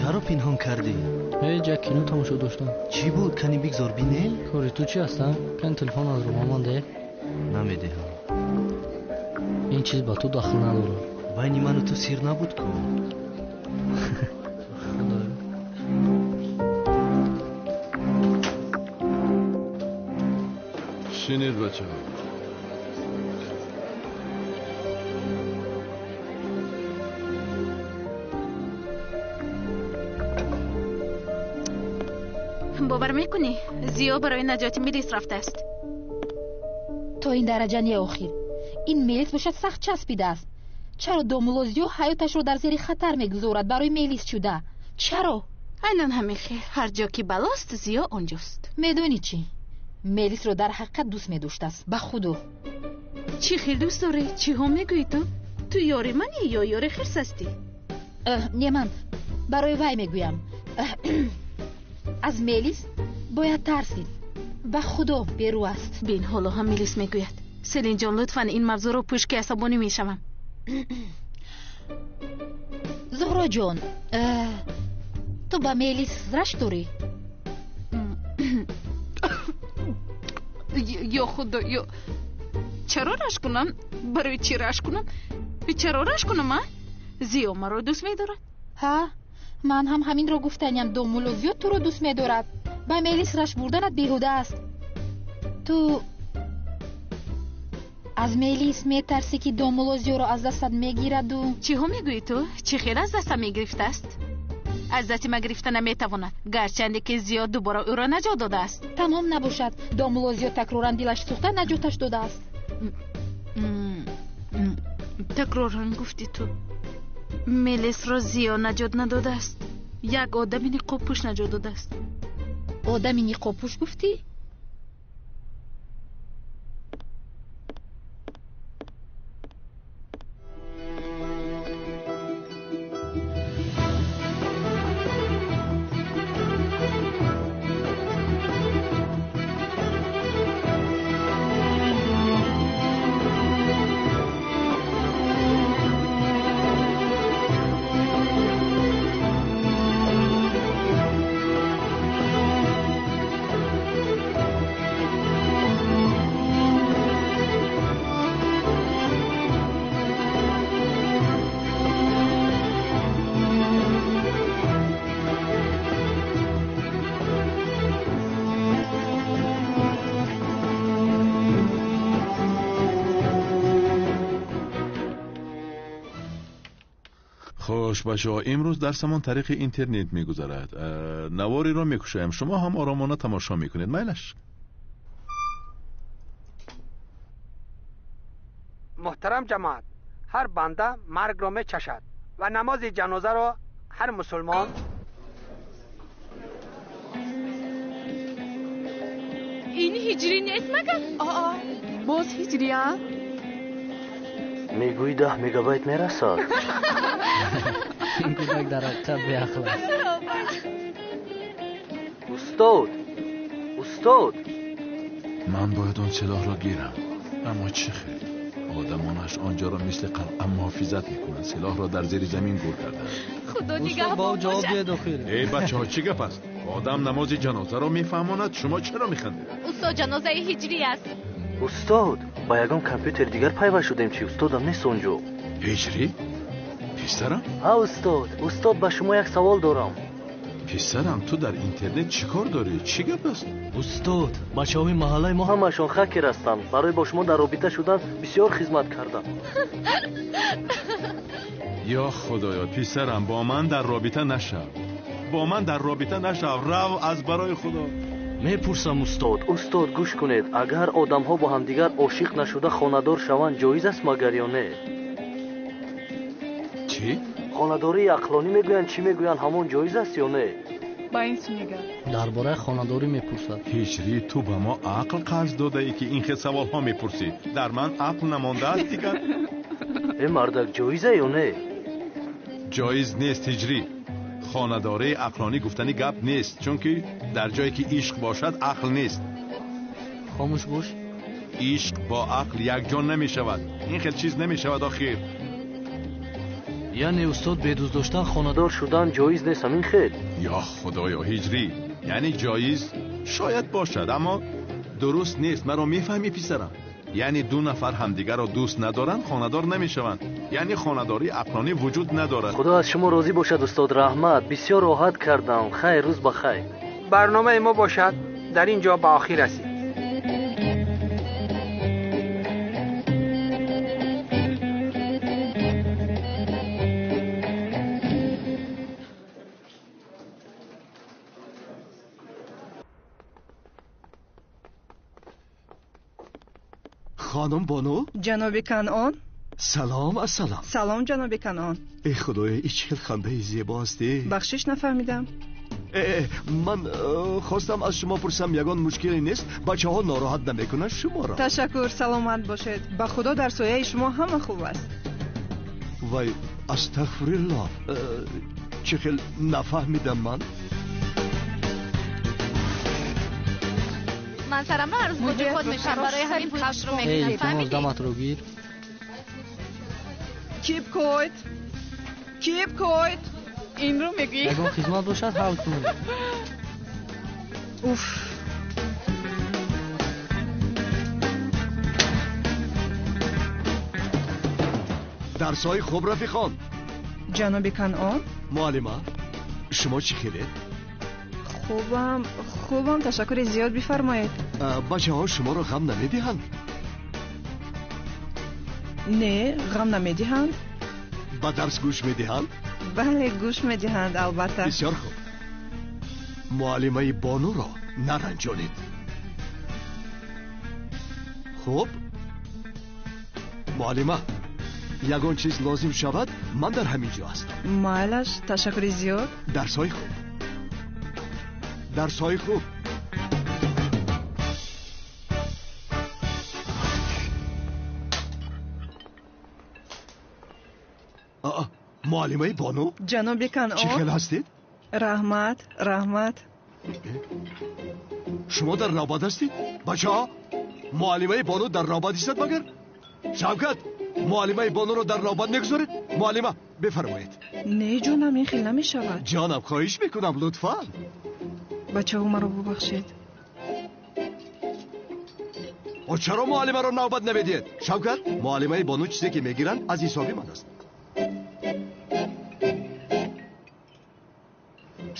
Чаро пинҳон кардӣ? Ҳеҷ, як кино тамошо доштам. Чӣ буд? Кани бигзор бинем. Кори ту чӣ аст, а? Кани телефон аз рӯ ба ман деҳ. Намедиҳам. Ин чиз ба ту дахл надорад. Байни ману ту сир набуд ку? Худоё. Шинед, бачаҳо. Бовар мекунӣ, Зиё барои наҷоти Мелис рафтааст. То ин дараҷа не охир. Ин Мелис бошад сахт часпидааст. Чаро домулло Зиё ҳаёташро дар зери хатар мегузорад барои Мелис шуда? Чаро? Айнан ҳамин хел. Ҳар ҷо ки балост, Зиё онҷост. Медонӣ чӣ? Мелисро дар ҳақиқат дӯст медоштааст. Ба худо. Чӣ хел дӯст дорӣ? Чиҳо мегӯӣ ту? Ту ёри манӣ ё ёри хирс ҳастӣ? Не, ман барои вай мегӯям. Аз Мелис бояд тарсид. Ба худо берӯ аст. Бин, ҳоло ҳам Мелис мегӯяд. Селинҷон, лутфан ин мавзӯъро пӯш, ки асабонӣ мешавам. Зуҳроҷон, ту ба Мелис рашк дорӣ? Ё худо, ё чаро рашк кунам? Барои чӣ рашк кунам? Чаро рашк кунам, а? Зиё маро дӯст медорад. Ҳа, ман ҳам ҳаминро гуфтаням. Домулло Зиё туро дӯст медорад. Ба Мелис рашк бурданат беҳуда аст. Ту аз Мелис метарсӣ, ки домулло Зиёро аз дастат мегираду? Чиҳо мегӯӣ ту? Чӣ хел аз дастам мегирифтааст? Аз дасти ма гирифта наметавонад, гарчанде ки Зиё дубора ӯро наҷот додааст. Тамом набошад, домулло Зиё такроран дилаш сӯхта наҷоташ додааст. Такроран гуфтӣ ту. Мелисро Зиё наҷот надодааст. Як одами ниқобпӯш наҷот додааст. Одами ниқобпӯш гуфтӣ? Хуш бачаҳо, имрӯз дарсамон тариқи интернет мегузарад. Навориро мекушоем, шумо ҳам оромона тамошо мекунед. Майлаш. Муҳтарам ҷамоат, ҳар банда маргро мечашад ва намози ҷанозаро ҳар мусулмон. Ин ҳиҷрӣ нест магар? Аа, боз ҳиҷрия? Мегӯӣ 10 мегабайт мерасад? Ин кӯдак дар ҳақиқат беақл аст. Устод, устод, ман бояд он силоҳро гирам, аммо чӣ хел? Одамонаш онҷоро мисли қалъа муҳофизат мекунанд. Силоҳро дар зери замин гур карданд. Худо Устод, нигаҳбон ба ӯ ҷавоб бошад. диҳед охир. Эй бачаҳо, чӣ гап аст? Одам намози ҷанозаро мефаҳмонад, шумо чаро механдед? Устод, ҷанозаи ҳиҷрӣ аст. Устод, ба ягон компютери дигар пайваст шудем чӣ? Устодам нест онҷо. Ҳиҷрӣ? Писарам? Ҳа, устод. Устод, ба шумо як савол дорам. Писарам, ту дар интернет чӣ кор дорӣ? Чӣ гап аст? Устод, бачаҳои маҳаллаи мо ҳамашон хакер ҳастанд. Барои бо шумо дар робита шудан бисёр хизмат кардам. Ё худоё, писарам, бо ман дар робита нашав. Бо ман дар робита нашав. Рав аз барои худо. Мепурсам, устод. Устод, гӯш кунед. Агар одамҳо бо ҳамдигар ошиқ нашуда хонадор шаванд, ҷоиз аст магар ё не? Чӣ? Хонадории ақлонӣ мегӯянд, чӣ мегӯянд, ҳамон ҷоиз аст ё не? Ба ин су нигар. Дар бораи хонадорӣ мепурсад. Ҳиҷрӣ, ту ба мо ақл қарз додаӣ, ки ин хел саволҳо мепурсӣ. Дар ман ақл намондааст дигар. Э мардак, ҷоиза ё не? Ҷоиз нест, ҳиҷрӣ. Хонадории ақлонӣ гуфтани гап нест, чунки дар ҷое ки ишқ бошад, ақл нест. Хомӯш бош. Ишқ бо ақл якҷо намешавад. Ин хел чиз намешавад охир. Яъне устод, бе дӯст доштан хонадор шудан ҷоиз нест, ҳамин хел? Ё худоё, ҳиҷрӣ, яъне ҷоиз шояд бошад, аммо дуруст нест. Маро мефаҳмӣ писарам? Яъне ду нафар ҳамдигарро дӯст надоранд, хонадор намешаванд. Яъне хонадории ақлонӣ вуҷуд надорад. Худо аз шумо розӣ бошад устод, раҳмат. Бисёр роҳат кардам. Хайр, рӯз ба хайр. Барномаи мо бошад дар ин ҷо ба охир расид. Хонум Бону? Ҷаноби Канъон? Салом, ассалом. Салом, ҷаноби Канъон. Эй худоё, ин чӣ хел хандаи зебо аст. Бахшиш, нафаҳмидам. Ман хостам аз шумо пурсам, ягон мушкиле нест? Бачаҳо нороҳат намекунанд шуморо? Ташаккур, саломат бошед. Ба худо дар сояи шумо ҳама хуб аст. Вай, астағфируллоҳ, чӣ хел нафаҳмидам ман? Ман сарамро ҳар рӯз бо ҷои худ мешавам, барои ҳамин пулашро мегирам. Илтимос, даматро гир. Keep quiet. Keep quiet. Инро мегӯӣ? Ягон хизмат бошад, ҳал кун. Уф. Дарсҳои хуб, рафиқон. Ҷаноби Канъон? Муаллима, шумо чӣ хелед? Хубам, хубам, ташаккури зиёд, бифармоед. Бачаҳо шуморо ғам намедиҳанд? Не, ғам намедиҳанд. Ба дарс гӯш медиҳанд? Бале, гӯш медиҳанд, албатта. Бисёр хуб. Муаллимаи Бонуро наранҷонед. Хуб, муаллима, ягон чиз лозим шавад, ман дар ҳамин ҷо ҳастам. Майлаш, ташаккури зиёд. Дарсҳои хуб. Дарсҳои хуб. Муаллимаи Бону? Ҷаноби Канъон? Чӣ хел ҳастед? Раҳмат, раҳмат. Шумо дар навбат ҳастед? Бачаҳо, муаллимаи Бону дар навбат истад магар? Шавкат, муаллимаи Бонуро дар навбат мегузоред? Муаллима, бифармоед. Не, ҷонам, ин хел намешавад. Ҷонам, хоҳиш мекунам, лутфан. Бачаҳо, маро бубахшед. Чаро муаллимаро навбат намедиҳед? Шавкат, муаллимаи Бону чизе ки мегиранд аз ҳисоби ман аст.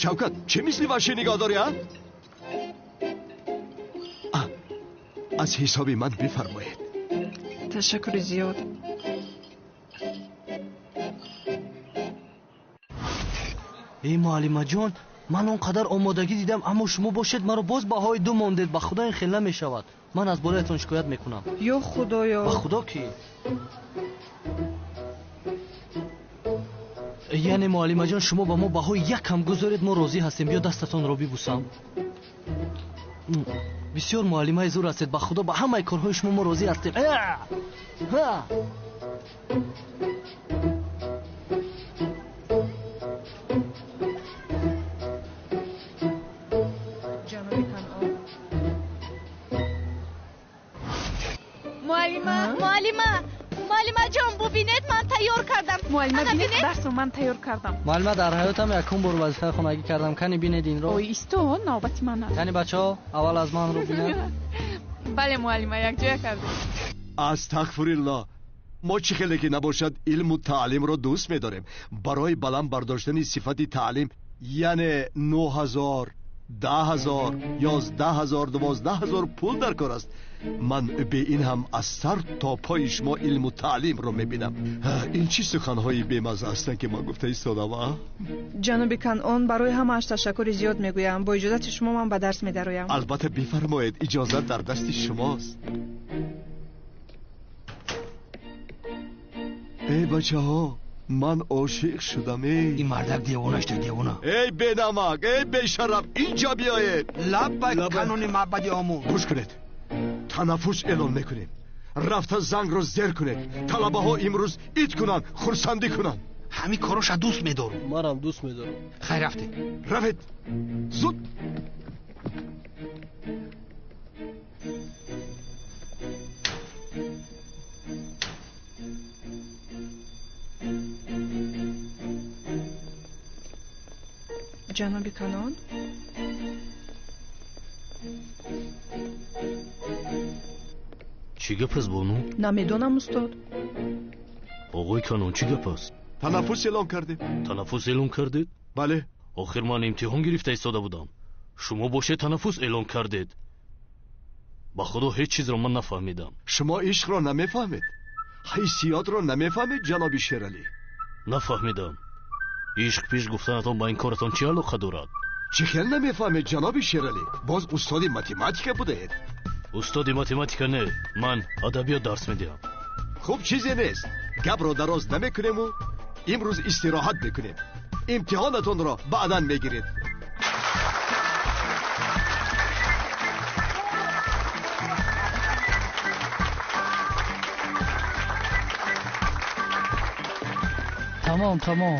Шавкат, чӣ мисли ваҳшӣ нигоҳ дорӣ, а? Аз ҳисоби ман бифармоед. Ташаккури зиёд. Эй муаллимаҷон, ман он қадар омодагӣ дидам, аммо шумо бошед маро боз баҳои ду мондед. Ба худо ин хел намешавад. Ман аз болоятон шикоят мекунам. Ё худоё! Ба худо ки? Яъне муаллимаҷон, шумо ба мо баҳои як ҳам гузоред, мо розӣ ҳастем. Биё дастатонро бибусам. Бисёр муаллимаи зур ҳастед. Ба худо ба ҳамаи корҳои шумо мо розӣ ҳастем. Муаллима, муаллима, муаллимаҷон, бубинед, ман тайёр кардам. Муаллима, бинед, дарсро ман тайёр кардам. Муаллима, дар ҳаётам якум бор вазифаи хонагӣ кардам. Кани бинед инро. Ой, исто, навбати ман аст. Кани бачаҳо, аввал аз ман рӯ бинед. Бале, муаллима, якҷоя кардем. Астағфируллоҳ. Мо чӣ хеле ки набошад, илму таълимро дӯст медорем. Барои баланд бардоштани сифати таълим, яъне 9000, 10000, 11000, 12000 пул дар кор аст. Ман бе ин ҳам аз сар то пои шумо илму таълимро мебинам. Ин чӣ суханҳои бемазза ҳастанд, ки ман гуфта истодам, а? Ҷаноби Канъон, барои ҳамааш ташаккури зиёд мегӯям. Бо иҷозати шумо ман ба дарс медароям. Албатта, бифармоед, иҷозат дар дасти шумост. Эй бачаҳо, ман ошиқ шудам. Эй ин мардак девона шуда, девона. Эй бенамак, эй бешараф, инҷо биёед. Лаббай, канони маъбади омӯ. Гӯш кунед, танаффус эълон мекунем. Рафта зангро зер кунед. Талабаҳо имрӯз ид кунанд, хурсандӣ кунанд. Ҳамин короша дӯст медорам. Манам дӯст медорам. Хайр, рафтем. Равед, зуд. Ҷаноби Канон? Чӣ гап аст, бону? Намедонам, устод. Оғои Канон, чӣ гап аст? Танаффус эълон кардем. Танаффус эълон кардед? Бале. Охир ман имтиҳон гирифта истода будам. Шумо бошед танаффус эълон кардед. Ба худо ҳеҷ чизро ман нафаҳмидам. Шумо ишқро намефаҳмед, ҳиссиётро намефаҳмед, ҷаноби Шералӣ. Нафаҳмидам. Ишқ пеш гуфтанатон ба ин коратон чӣ алоқа дорад? Чӣ хел намефаҳмед, ҷаноби Шералӣ? Боз устоди математика будаед. Устоди математика не, ман адабиёт дарс медиҳам. Хуб, чизе нест. Гапро дароз намекунему имрӯз истироҳат мекунем. Имтиҳонатонро баъдан мегиред. Тамом, тамом.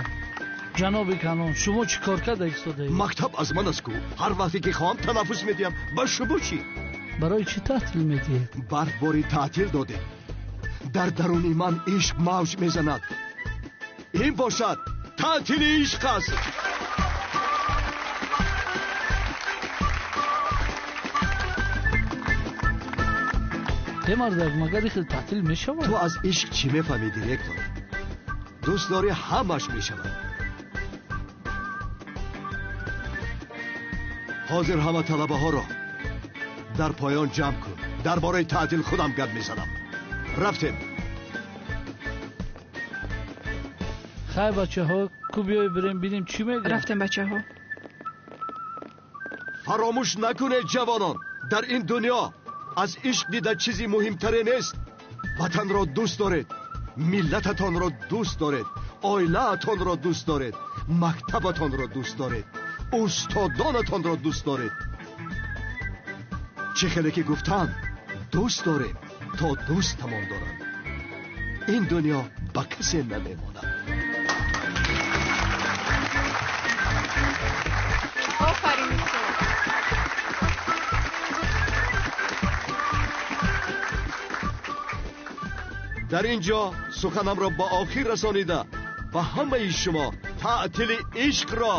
Ҷаноби Канон, шумо чӣ кор карда истодаед? Мактаб аз ман аст ку. Ҳар вақте ки хоҳам танаффус медиҳам. Ба шумо чӣ? Барои чӣ таътил медиҳед? Барф бори таътил додем. Дар даруни ман ишқ мавҷ мезанад. Ин бошад таътили ишқ аст. Э мардак, магар ин хел таътил мешавад? Ту аз ишқ чӣ мефаҳмӣ, директор? Дӯст дорӣ, ҳамаш мешавад. Ҳозир ҳама талабаҳоро дар поён ҷамъ кун. Дар бораи таътил худам гап мезанам. Рафтем. Хай бачаҳо, ку биёй бирем бинем чӣ мегӯяд. Рафтем, бачаҳо. Фаромӯш накунед, ҷавонон, дар ин дунё аз ишқ дида чизи муҳимтаре нест. Ватанро дӯст доред, миллататонро дӯст доред, оилаатонро дӯст доред, мактабатонро дӯст доред, устодонатонро дӯст доред. Чӣ хеле ки гуфтанд, дӯст дорем то дӯстамон доранд. Ин дунё ба касе намемонад. Офарин, устод. Дар ин ҷо суханамро ба охир расонида ба ҳамаи шумо таътили ишқро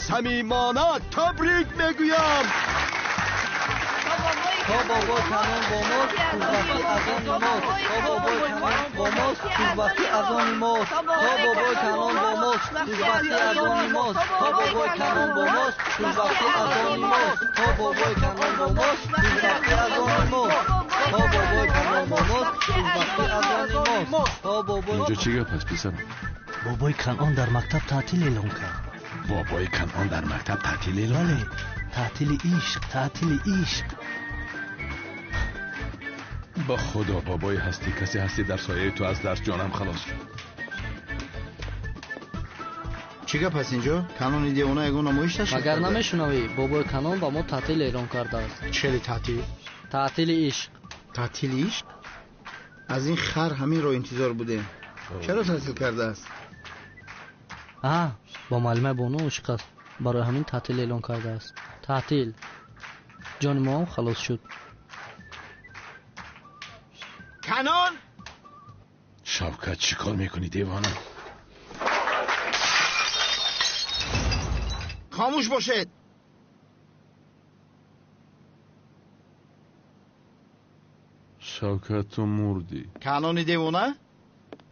самимона табрик мегӯям. То бобои Канон бо мост, хушбахтӣ аз они мост. То бобои Канон бо мост, хушбахтӣ аз они мост. То бобои Канон бо мост, хушбахтӣ аз они мост. То бобои Канон бо мост, хушбахтӣ аз они мост. То бобои Канон бо мост, хушбахтӣ аз они мост. То бобои Канон бо мост, хушбахтӣ аз они мост. То бобои Инҷо чӣ гап аст, писарам? Бобои Канон дар мактаб таътил эълон кард. Бобои Канон дар мактаб таътил эълон Бале, таътили ишқ, таътили ишқ. Ба худо, бобои ҳастӣ, касе ҳастӣ дар сояи ту аз дарс ҷонам халос шуд. Чӣ гап аст инҷо? Канони девона ягон намоиш ташкил Магар карда? намешунавӣ? Бобои Канон ба мо таътил эълон кардааст. Чели таътил? Таътили ишқ. Таътили ишқ? Аз ин хар ҳаминро интизор будем. Чаро таътил кардааст? А, бо муаллимаи бону ошиқ аст. Барои ҳамин таътил эълон кардааст. Таътил. Ҷони мо ҳам халос шуд. Канон! Шавкат, чӣ кор мекунӣ, девона? Хомӯш бошед! Шавкат, ту мурдӣ. Канони девона?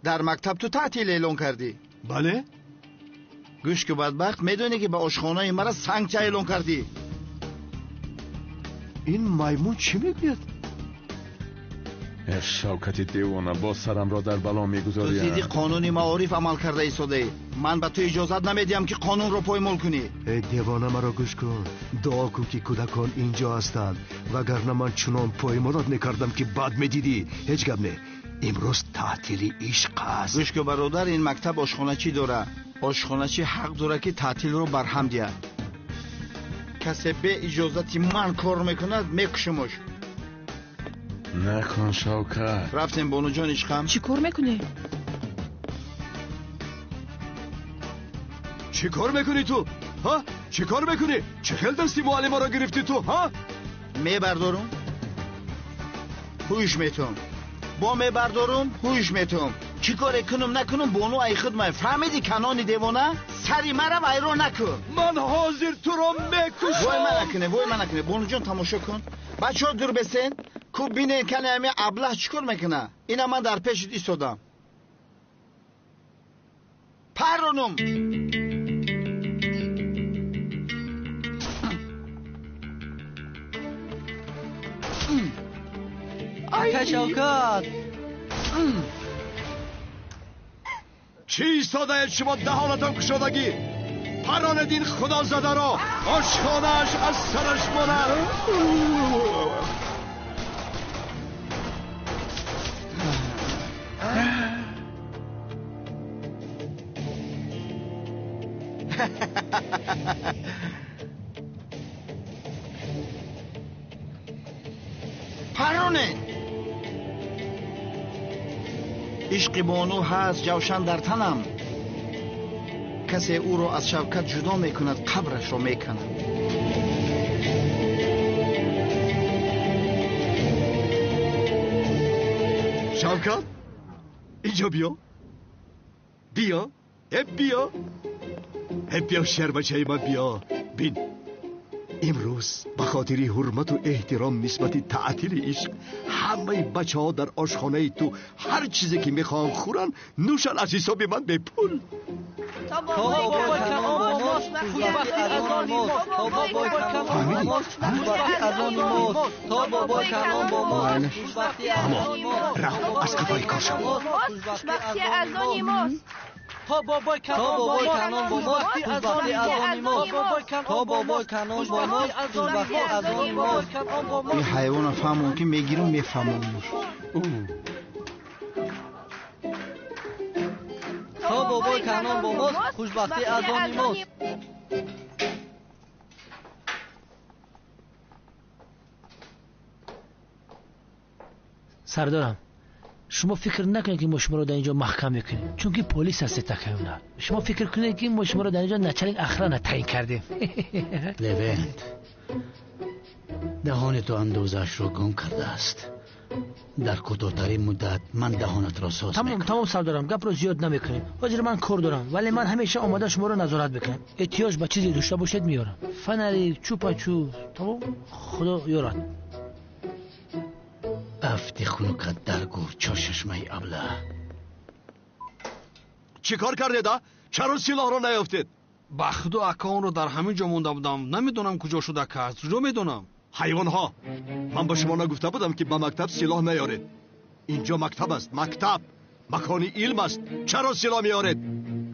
Дар мактаб ту таътил эълон кардӣ? Бале. Гӯш ку, бадбахт, медонӣ ки ба ошхонаи мара сангча эълон кардӣ? Ин маймун чӣ мегӯяд? Э, Шавкати девона, боз сарамро дар бало Ту мегузорӣ. зидди қонуни маориф амал карда истодаӣ. Ман ба ту иҷозат намедиҳам, ки қонунро поймол кунӣ. Э девона, маро гӯш кун. Дуо кун, ки кӯдакон инҷо ҳастанд, вагарна ман чунон поймолот мекардам, ки бад медидӣ. Ҳеҷ гап не, имрӯз таътили ишқ аст. Гӯш ку, бародар, ин мактаб ошхоначӣ дора. Ошхоначӣ ҳақ дора, ки таътилро барҳам диҳад. Касе бе иҷозати ман кор мекунад, мекушимуш. Накун, Шавкат. Рафтем, бонуҷон ишқам. Чӣ кор мекунӣ? Чӣ кор мекунӣ ту, ҳа? Чӣ кор мекунӣ? Чӣ хел дасти муаллимаро гирифтӣ ту, ҳа? Мебардорум, ҳуш метум. Бо мебардорум, ҳуш метум. Чӣ коре кунам накунам, бону ай худ май. Фаҳмидӣ, канони девона? Сари мара вайрон накун. Ман ҳозир туро мекушам. Вой ма накуне, вой ма накуне. Бонуҷон, тамошо кун. Бачаҳо, дур бесен. Ку бинен, кане ами аблаҳ чӣ кор мекуна. Ина ман дар пешит истодам. Парронум. Ака Шавкат! Чӣ истодаед шумо, даҳонатон кушодагӣ? Паронед ин худозадаро, ошхонааш аз сараш монад. Паронед. Ишқи бону ҳаст ҷавшан дар танам. Касе ӯро аз Шавкат ҷудо мекунад, қабрашро меканад. Шавкат, инҷо биё. Биё, э биё. Э биё, шербачаи ман, биё. Бин, имрӯз ба хотири ҳурмату эҳтиром нисбати таътили ишқ ҳамаи бачаҳо дар ошхонаи ту ҳар чизе ки мехоҳанд хӯранд, нӯшанд, аз ҳисоби ман бепул. То бобои канон бо мост, хушбахтӣ аз они мост. То бобои канон бо мост, хушбахтӣ аз они мост. То бобои канон бо мост, хушбахтӣ аз они мост. Рав, аз қафои кор шав. Хушбахтӣ аз они мост. То бобои канон бо мост, хушбахтӣ аз они мост. То бобои канон бо мост, хушбахтӣ аз они мост. Ин ҳайвонро фаҳмон, ки мегирам, мефаҳмонмуш. То бобои канон бо мост, хушбахтӣ аз они мост. Сардорам, шумо фикр накунед, ки мо шуморо дар ин ҷо маҳкам мекунем, чунки полис ҳастед. Такаюна, шумо фикр кунед, ки мо шуморо дар ин ҷо начальник охрана таъин кардем. Левент, даҳони ту андозаашро гум кардааст. Дар кӯтоҳтарин муддат ман даҳонатро соз Тамом. мекунам. Тамом, сардорам, гапро зиёд намекунем. Ҳозир ман кор дорам, вале ман ҳамеша омода шуморо назорат мекунам. Эҳтиёҷ ба чизе дошта бошед, меорам: фонарик, чупа-чуп. Тамом, худо ёрад. Афти хунукат дар гур, чорчашмаи аблаҳ. Чӣ кор кардед, а? Чаро силоҳро наёфтед? Ба худо, ака, онро дар ҳамин ҷо монда будам. Намедонам, куҷо шуда, ака, аз куҷо медонам? Ҳайвонҳо, ман ба шумо нагуфта будам, ки ба мактаб силоҳ наёред? Инҷо мактаб аст, мактаб макони илм аст. Чаро силоҳ меоред,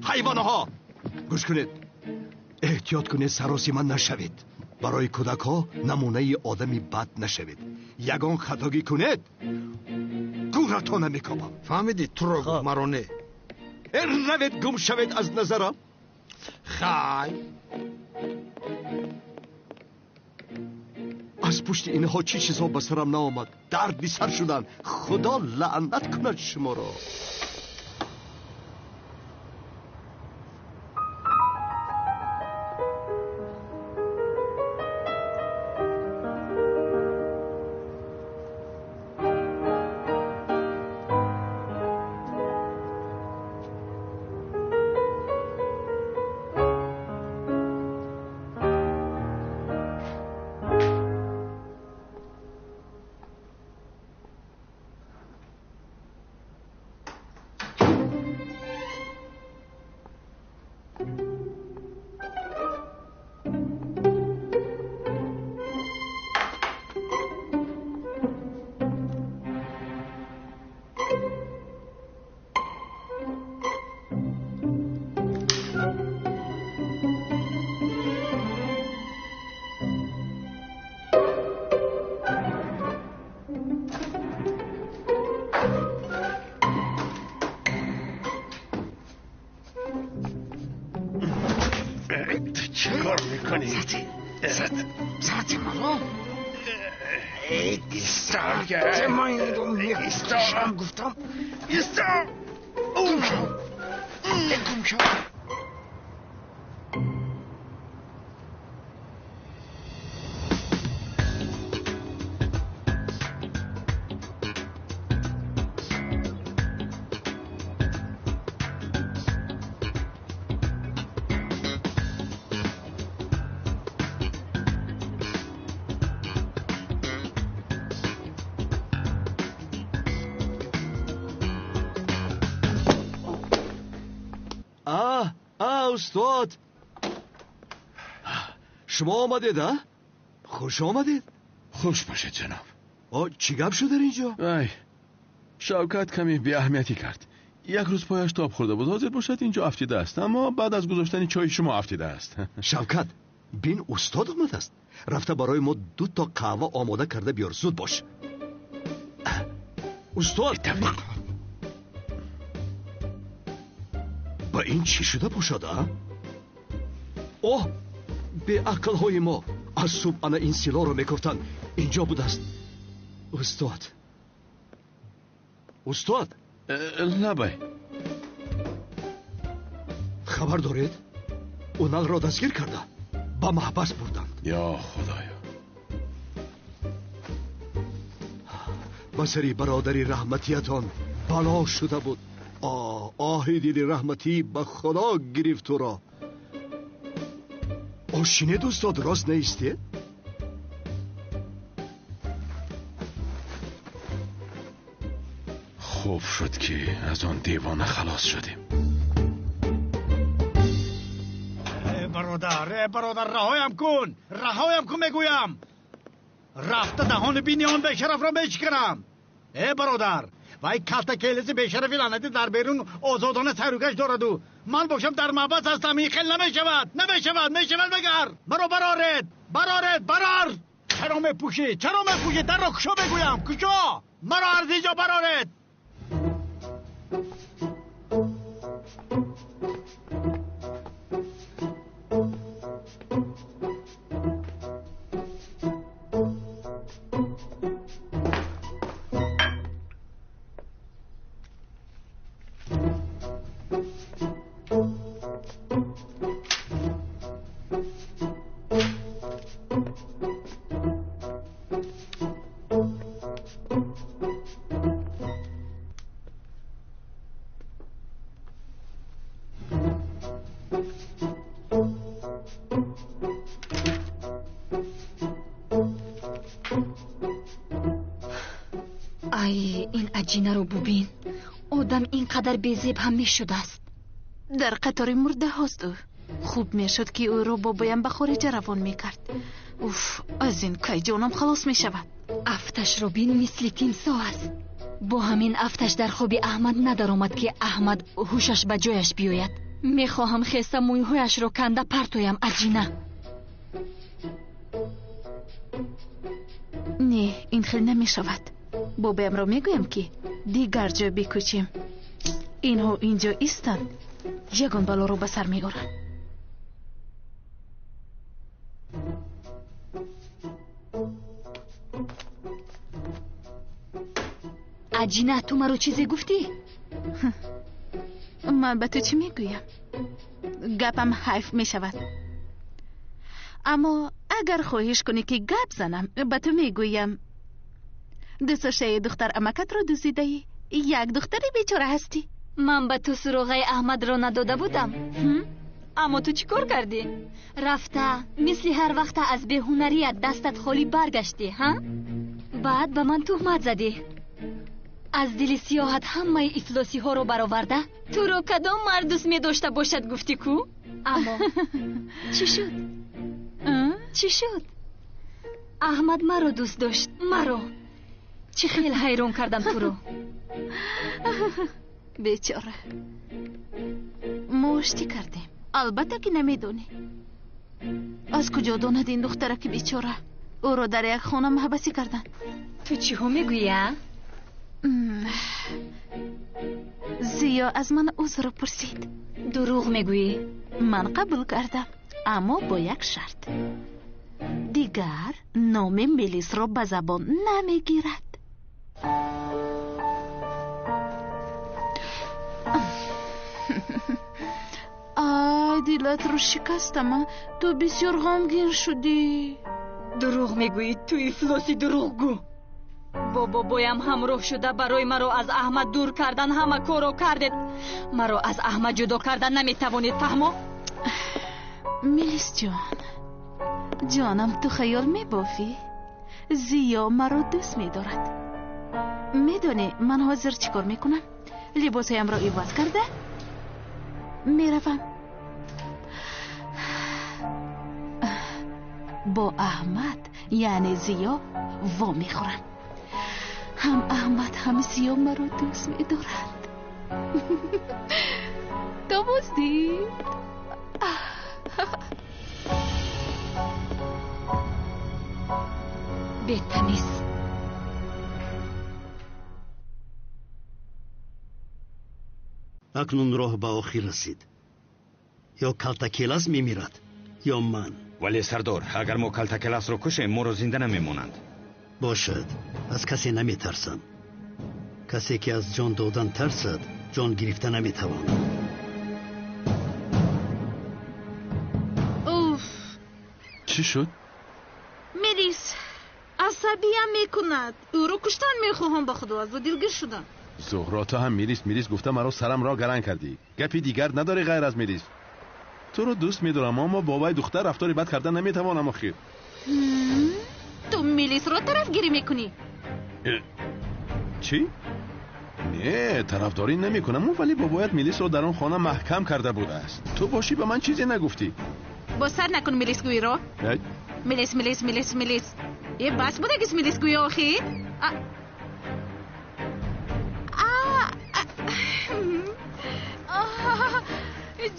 ҳайвонҳо? Гӯш кунед, эҳтиёт кунед, саросима нашавед. Барои кӯдакҳо намунаи одами бад нашавед. Ягон хатогӣ кунед, гӯратона мекобам. Фаҳмидӣ? Туро гуфт, маро не. Равед, гум шавед аз назарам. Хай. Аз пушти инҳо чӣ чизҳо ба сарам наомад. Дарди сар шудан. Худо лаънат кунад шуморо. Чӣ кор мекунӣ? Сати маро ман инро мекушам, гуфтам. Исто! Гум шав, гум шав. Устод, шумо омадед, а? Хуш омадед. Хуш бошед, ҷаноб. Чӣ гап шуд дар ин ҷо? Ай, Шавкат каме беаҳамиятӣ кард. Як рӯз пояш тоб хӯрда буд, ҳозир бошад инҷо афтидааст, аммо баъд аз гузоштани чойи шумо афтидааст. Шавкат, бин, устод омадааст. Рафта барои мо ду то қаҳва омода карда биёр, зуд бош. Устод, ба ин чӣ шуда бошад, а? Оҳ, беақлҳои мо аз субҳ ана ин силоро мекофтанд. Инҷо будааст. Устод, устод. Лабай. Хабар доред? Уналро дастгир карда ба маҳбас бурданд. Ё Худоё! Ба сари бародари раҳматиятон бало шуда буд. Оҳи дили раҳматӣ ба Худо гирифт туро. Ошинед, устод, рост наистед? Хуб шуд, ки аз он девона халос шудем. Бародар, бародар, раҳоям кун, раҳоям кун, мегӯям. Рафта даҳони бини он бешарафро мешиканам. Э бародар, вай калта келиси бешарафи лаънатӣ дар берун озодона сайругашт дораду ман бошам дар маҳбас ҳастам. Ин хел намешавад, намешавад. Мешавад магар? Маро бароред, бароред, барор. Чаро мепӯшӣ? Чаро мепӯшӣ? Дарро кушо, мегӯям, кушо. Маро аз инҷо бароред. Ай, ин аҷинаро бубин. Одам ин қадар безеб ҳам мешудааст. Дар қатори мурдаҳост ӯ. Хуб мешуд, ки ӯро бобоям ба хориҷа равон мекард. Уф, аз ин кай ҷонам халос мешавад. Афташро бин, мисли тимсоҳ аст. Бо ҳамин афташ дар хоби Аҳмад надаромад, ки Аҳмад ҳушаш ба ҷояш биёяд. Мехоҳам хеста мӯйҳояшро канда партоям, аҷина. Не, ин хел намешавад. Бобоямро мегӯям, ки дигар ҷо бикӯчем. Инҳо инҷо истанд, ягон балоро ба сар меоранд. Аҷина, ту маро чизе гуфтӣ? Ман ба ту чӣ мегӯям? Гапам ҳайф мешавад. Аммо агар хоҳиш кунӣ, ки гап занам, ба ту мегӯям. Дусошаи духтар амакатро дуздидаӣ. Як духтари бечора ҳастӣ. Ман ба ту суроғаи Аҳмадро надода будам. Аммо ту чӣ кор кардӣ? Рафта, мисли ҳар вақта аз беҳунарият дастат холӣ баргаштӣ, ҳа? Баъд ба ман туҳмат задӣ. Аз дили сиёҳат ҳамаи ифлосиҳоро бароварда, туро кадом мард дӯст медошта бошад, гуфтӣ ку? Аммо чӣ шуд? Чӣ шуд? Аҳмад маро дӯст дошт, маро. Чӣ хел ҳайрон кардам туро. Бечора, мо оштӣ кардем. Албатта, ки намедонӣ. Аз куҷо донад ин духтараки бечора? Ӯро дар як хона маҳбасӣ карданд. Ту чиҳо мегӯӣ, а? Зиё аз ман узр пурсид. Дурӯғ мегӯӣ. Ман қабул кардам, аммо бо як шарт: дигар номи Мелисро ба забон намегирад. Ай, дилатро шикастама. Ту бисёр ғамгин шудӣ. Дурӯғ мегӯӣ, ту ифлоси дурӯғгӯ. Бо бобоям ҳамроҳ шуда барои маро аз Аҳмад дур кардан ҳама корро кардед. Маро аз Аҳмад ҷудо кардан наметавонед, фаҳмо? Мелис ҷон, ҷонам, ту хаёл мебофӣ? Зиё маро дӯст медорад. Медонӣ, ман ҳозир чӣ кор мекунам? Либосҳоямро иваз карда меравам. Бо Аҳмад, яъне Зиё, вомехӯрам. Ҳам Аҳмад, ҳам Зиё маро дӯст медоранд. То боздид. Бетамиз. Акнун роҳ ба охир расид. Ё Калтакелас мемирад, ё ман. Вале сардор, агар мо Калтакеласро кушем, моро зинда намемонанд. Бошад, аз касе наметарсам. Касе ки аз ҷон додан тарсад, ҷон гирифта наметавонад. Уф! Чӣ шуд? Мелис асабиям мекунад. Ӯро куштан мехоҳам, ба худо, аз ӯ дилгир шудам. Зуҳро, ту ҳам Мелис Мелис гуфта маро сарамро гаран кардӣ. Гапи дигар надорӣ ғайр аз Мелис. Туро дӯст медорам, аммо бо вай духтар рафтори бад карда наметавонам охир. Ту Мелисро тарафгирӣ мекунӣ? Чӣ? Не, тарафдорӣ намекунам, вале бобоят Мелисро дар он хона маҳкам карда будааст. Ту бошӣ ба ман чизе нагуфтӣ. Боз сар накун Мелисгӯиро. Мелис, Мелис, Мелис, Мелис. Е, бас будагис Мелисгӯи охир?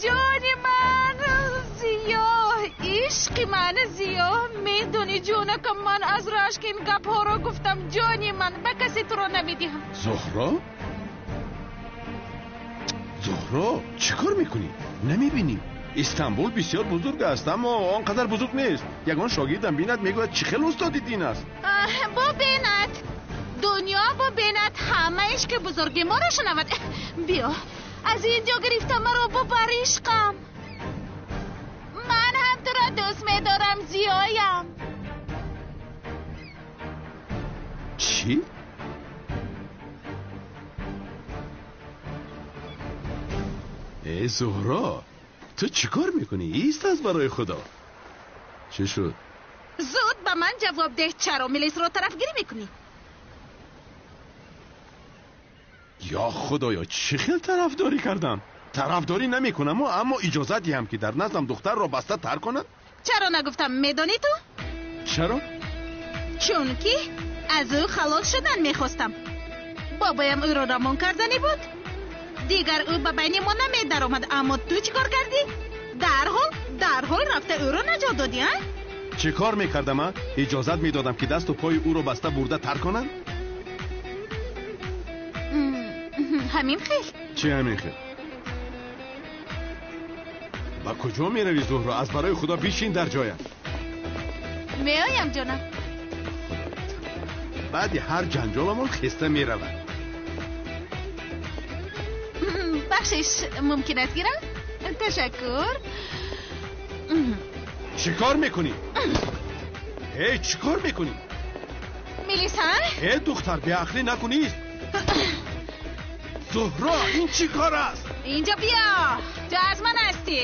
Ҷони ман Зиё, ишқи ман Зиё, медони ҷонакам, ман аз рашк ин гапҳоро гуфтам. Ҷони ман, ба касе туро намедиҳам. Зуҳро? Зуҳро, чӣ кор мекунӣ? Намебинӣ? Истанбул бисёр бузург аст, аммо он қадар бузург нест. Ягон шогирдам бинад, мегӯяд чӣ хел устоди дин аст. Бубинад, дунё бубинад, ҳама ишқи бузурги моро шунавад. Биё, аз ин ҷо гирифта маро бубар ишқам. Ман ҳам туро дӯст медорам, Зиёям. Чӣ? Э, Зуҳро, ту чӣ кор мекунӣ? Ист аз барои худо. Чӣ шуд? Зуд ба ман ҷавоб деҳ, чаро Мелисро тарафгирӣ мекунӣ? Ё худоё, чӣ хел тарафдорӣ кардам? Тарафдорӣ намекунам, аммо иҷозат диҳам ки дар наздам духтарро баста тар конанд? Чаро нагуфтам, медонӣ ту? Чаро? Чунки аз ӯ халос шудан мехостам. Бобоям ӯро рамон карданӣ буд. Дигар ӯ ба байни мо намедаромад, аммо ту чӣ кор кардӣ? Дарҳол рафта ӯро наҷот додӣ, а? Чӣ кор мекардам, а? Иҷозат медодам ки дасту пои ӯро баста бурда тар конанд? Ҳамин хел. Чӣ ҳамин хел? Ба куҷо меравӣ, Зуҳро? Аз барои худо бишин дар ҷоят. Меоям, ҷонам. Баъди ҳар ҷанҷоламон хеста меравад. Бахшиш, мумкин аст гирам? Ташаккур. Чӣ кор мекунӣ? Э, чӣ кор мекунӣ? Мелиса? Э, духтар, беақлӣ накунист. Зуҳро, ин чӣ кор аст? Инҷо биё, ту аз ман ҳастӣ.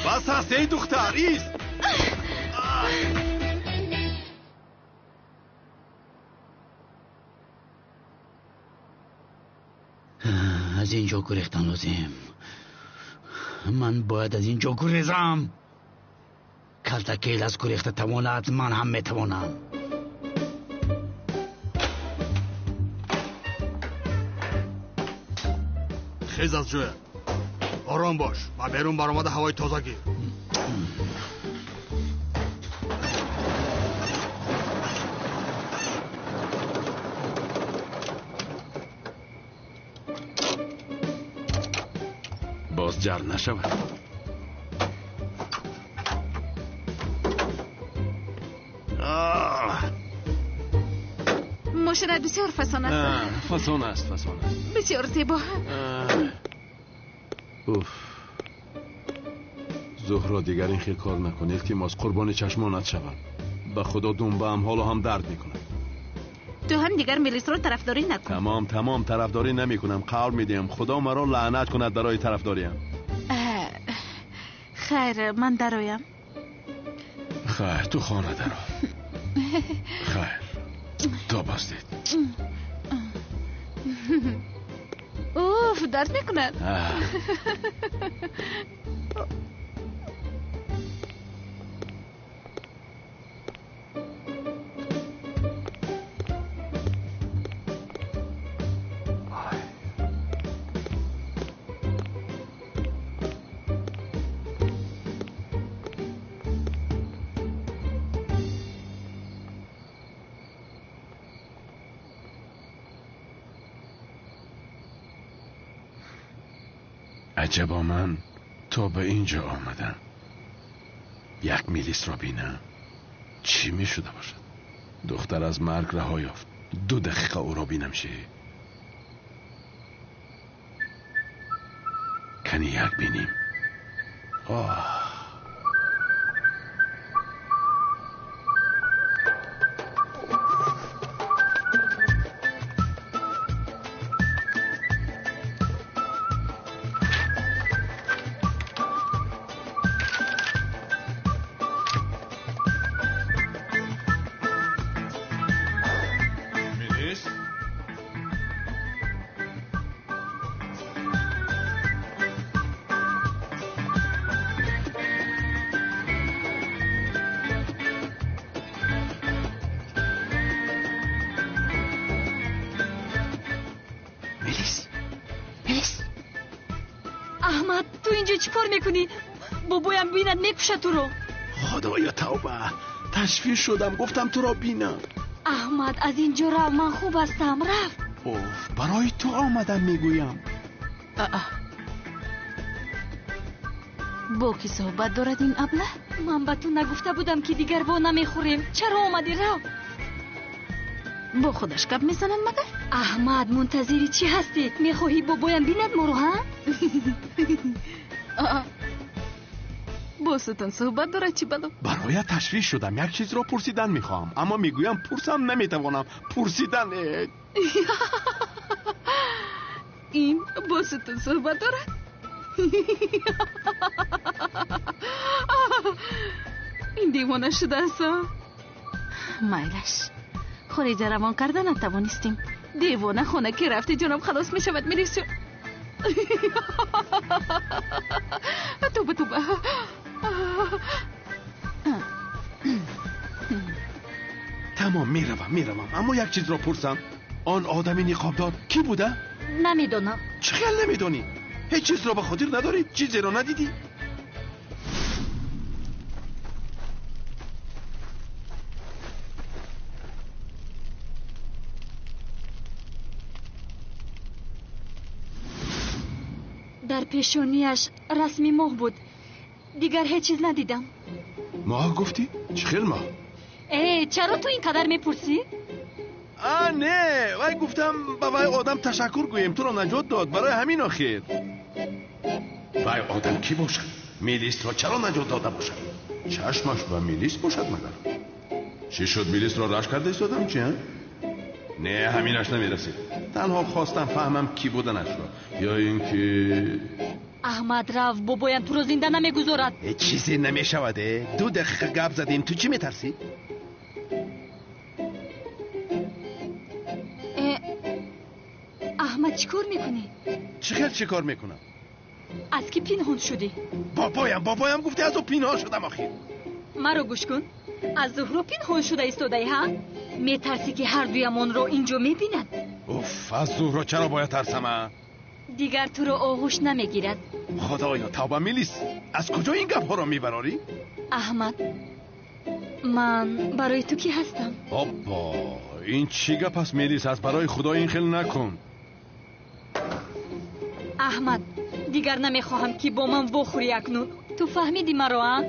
Бас аст, эй духтар, ист. Аз ин ҷо гурехтан лозим. Ман бояд аз ин ҷо гурезам. Калтакелас гурехта тавонад, ман ҳам метавонам. Хез аз ҷоя. Ором бош ва берун баромада ҳавои тоза гир. Боз ҷар нашавад. Мошинат бисёр фасон аст. Фасон аст, фасон аст. Бисёр зебо. Уф. Зуҳро, дигар ин хел кор накун, илтимос, қурбони чашмонат шавам. Ба худо думбаам ҳоло ҳам дард мекунад. Ту ҳам дигар Мелисро тарафдорӣ накун. Тамом, тамом, тарафдорӣ намекунам, қавл медиҳам. Худо маро лаънат кунад барои тарафдориам. Хайр, ман дароям. Хайр, ту хона даро. Хайр, то боздид. Уф, дард мекунад. عجبا من تا به اینجا آمدم یک میلیس را بینم چی می شده باشد؟ دختر از مرگ رها یافت. 2 دقیقه او را بینم چی؟ کنی یک بینیم. آه چیکار میکنی؟ بابایم بیند میکشه تو رو. خدایا توبه، تشویش شدم گفتم تو را بینم. احمد از اینجا رو، من خوب هستم. رفت. اوف، برای تو آمدم میگویم. با کی صحبت دارد این ابله؟ من به تو نگفته بودم که دیگر با نمیخوریم. چرا آمدی؟ رو با خودش گپ میزنند مگر؟ احمد منتظری چی هستی؟ میخواهی بابایم بیند ما رو ها؟ با ستون صحبت دارد چی بلو؟ برای تشویش شدم، یک چیز را پرسیدن میخواهم، اما میگویم پرسم نمیتوانم. پرسیدن این با ستون صحبت دارد؟ این دیوانه شده است. مایلش خارج روان کرده نتوانستیم. دیوانه خانه که رفتی جانم خلاص میشود. میریسیم. توبه توبه. تمام میروم اما یک چیز را پرسم. آن آدمی نقابدار کی بوده؟ نمیدونم. چه خیال نمیدونی؟ هیچ چیز را به خاطر نداری؟ چیزی را ندیدی؟ در پیشونیش رسمی ماه بود، دیگر هیچ چیز ندیدم. ماه گفتی؟ چه خیل ماه؟ ای چرا تو اینقدر میپرسی؟ نه وای گفتم به وای آدم تشکر گوییم، تو را نجات داد برای همین آخر. وای آدم کی باشد؟ میلیس را چرا نجات داده باشد؟ چشمش به میلیس باشد مگر؟ چی شد میلیس را رش کرده ایستادم چی؟ نه همینش نمیرسید. تنها خواستم فهمم کی بودنش را، یا اینکه احمد رفت بابایم تو رو زنده نمیگذارد. چیزی نمیشود. 2 دقیقه گپ زدیم، تو چی میترسی؟ احمد چیکار میکنی؟ چی خیلی چیکار میکنم؟ از کی پینهان شدی؟ بابایم گفتی از او پینهان شدم آخر. مرا گوش کن، از زهرا پینهان شده ایستاده‌ای ها؟ میترسی که هر دویمان رو اینجا میبیند؟ اوف، از زهرا چرا باید ترسم؟ دیگر تو رو آغوش نمیگیرد. خدایا توبه میلیس، از کجا این گپ ها رو میبراری؟ احمد من برای تو کی هستم؟ بابا این چی گپ است میلیس؟ از برای خدا این خیلی نکن. احمد دیگر نمیخواهم که با من بخوری اکنون. تو فهمیدی مرا؟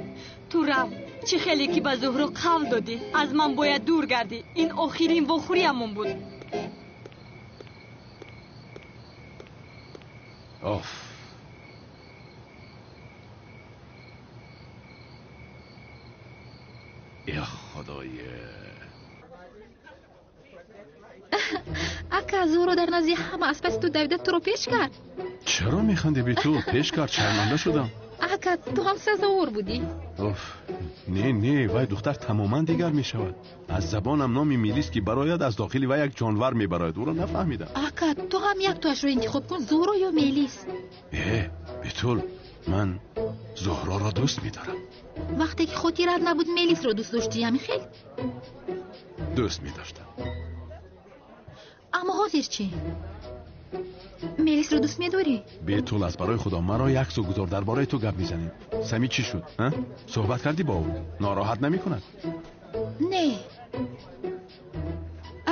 تو رو چه خیلی که به زهرا قول دادی از من باید دور گردی. این آخرین واخوریمون بود. آف یا خدای. اکا زهرا در نزدی همه از پس تو دویده تو رو پیش کرد. چرا میخندی بی تو؟ پیش کرد، شرمنده شدم. Ака, ту ҳам сазовор будӣ. Оф, не, не, вай духтар тамоман дигар мешавад. Аз забонам номи Мелис ки барояд, аз дохили вай як ҷонвар мебарояд. Ӯро нафаҳмидам. Ака, ту ҳам яктоашро интихоб кун, Зуҳро ё Мелис. Э, Бетул, ман Зуҳроро дӯст медорам. Вақте ки хотират набуд, Мелисро дӯст доштӣ, ҳамин хел? Дӯст медоштам. Аммо ҳозир чӣ? Мелисро дӯст медорӣ? Бетул, аз барои Худо маро як су гузор, дар бораи ту гап мезанем. Сами чӣ шуд? Суҳбат кардӣ бо ӯ? Нороҳат намекунад? Не.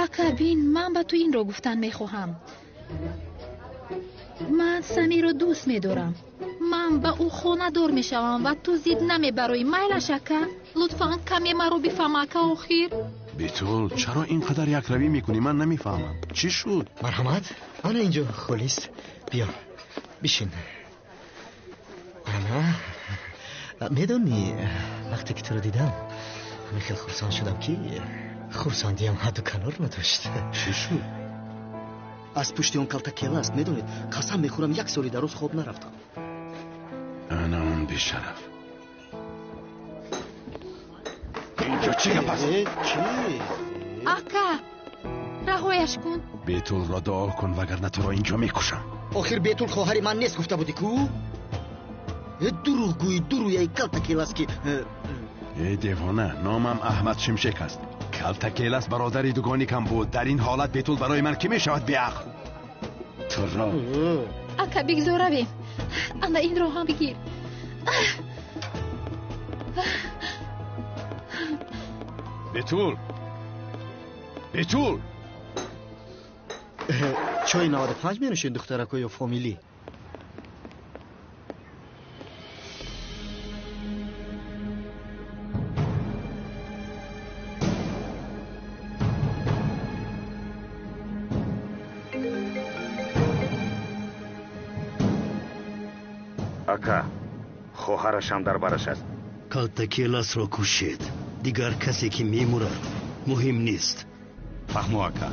Ака, бин, ман ба ту инро гуфтан мехоҳам. Ман Самиро дӯст медорам. Ман ба ӯ хонадор мешавам ва ту зид намебароӣ. Майлаш, ака? Лутфан каме маро бифаҳм, ака, охир. Бетул, чаро ин қадар якравӣ мекунӣ? Ман намефаҳмам. Чӣ шуд? Марҳамат, ана инҷо холист. Биё, бишин. Ана, медонӣ, вақте ки туро дидам, ҳамин хел хурсанд шудам, ки хурсандиам ҳадду канор надошт. Чӣ шуд? Аз пушти он калтакела аст, медонед, қасам мехӯрам, як соли дароз хоб нарафтам. Ана он бешараф. Инҷо чӣ гап аст? Чӣ? Ака, раҳояш кун. Бетулро дуо кун, вагарна туро инҷо мекушам. Охир Бетул хоҳари ман нест гуфта будӣ ку? Дурӯғгӯи дурӯяи калтакелас ки. Э, девона, номам Аҳмад Шимшек аст. Калтакелас бародари дугоникам буд. Дар ин ҳолат Бетул барои ман кӣ мешавад, беақл? Туро. Ака, бигзор равем. Ана инро ҳам бигир. Бетул! Бетул! Чойи 95 менӯшед, духтарако, ё фомилӣ? Ака, хоҳарашам дар бараш аст. Калтакеласро кушед. Дигар касе ки мемурад муҳим нест. Фаҳмо, ака.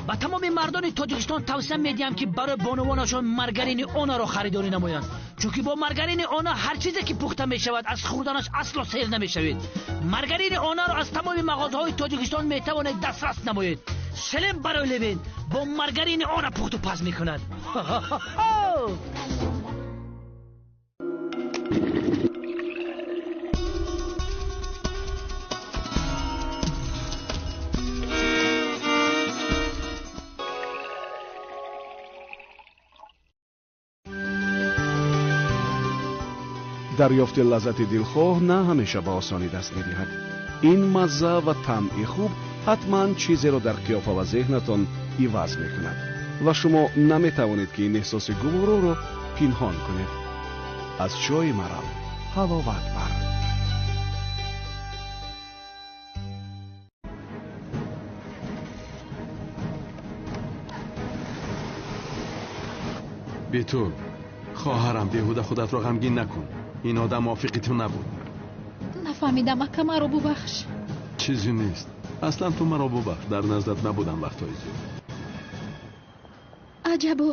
Ба тамоми мардони Тоҷикистон тавсия медиҳам, ки барои бонувонашон маргарини Онаро харидорӣ намоянд, чунки бо маргарини Она ҳар чизе ки пухта мешавад, аз хӯрданаш асло сер намешавед. Маргарини Онаро аз тамоми мағозаҳои Тоҷикистон метавонед дастрас намоед. Селем барои левен бо маргарини Она пухту паз мекунад. Дарёфти лаззати дилхоҳ на ҳамеша ба осонӣ даст медиҳад. Ин мазза ва таъми хуб ҳатман чизеро дар қиёфа ва зеҳнатон иваз мекунад ва шумо наметавонед, ки ин эҳсоси гувороро пинҳон кунед. Аз чойи марал ҳаловат бар. Бетул, хоҳарам, беҳуда худатро ғамгин накун. Ин одам мувофиқи ту набуд. Нафаҳмидам, ака, маро бубахш. Чизе нест. Аслан ту маро бубахш, дар наздат набудам вақтҳои зиёд. Аҷабо,